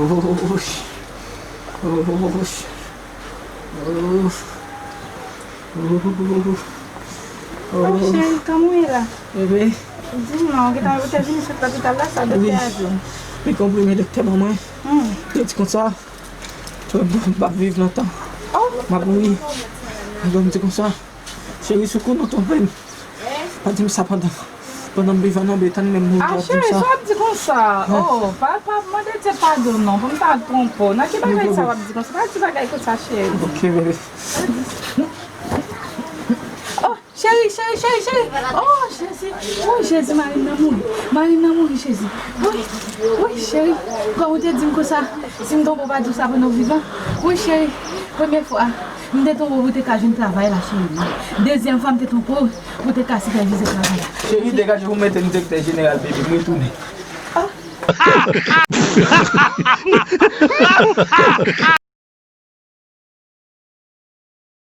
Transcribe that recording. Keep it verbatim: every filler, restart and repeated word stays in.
Oh, cheri, kòman w ye la? Bebe. Di m non, ou te vini sot lopital la, sa doktè a di w? Wi, konprime doktè ban mwen. Hmm. Li di konsa, m p ap viv lontan. Oh. M ap mouri. Alò m di konsa, cheri, si w konnen w twonpe m, pa di m sa pandan, pandan m vivan non, Betany menm moun. Ah, cheri, sa w ap di konsa? Oh, pa, pa mande Dye padon non, pou m ta twonpe w. Nan ki bagay sa w ap di konsa? Pa di bagay konsa, cheri. Ok, bebe. Oh, cheri, cheri, cheri, cheri. Oh, Jezi. Wi, Jezi, mari m nan mouri. Mari m nan mouri, Jezi. Wi, wi, cheri. Kòm ou te di m konsa, si m twonpe w pa di w sa pandan w vivan. Wi, cheri. Premye fwa, m te twonpe w pou w te ka jwenn travay la, cheri. Dezyèm fwa, m te twonpe w pou w te ka sipèvize travay la. Cheri, degaje pou w mete m direktè jeneral, bebe. M retounen. Ah.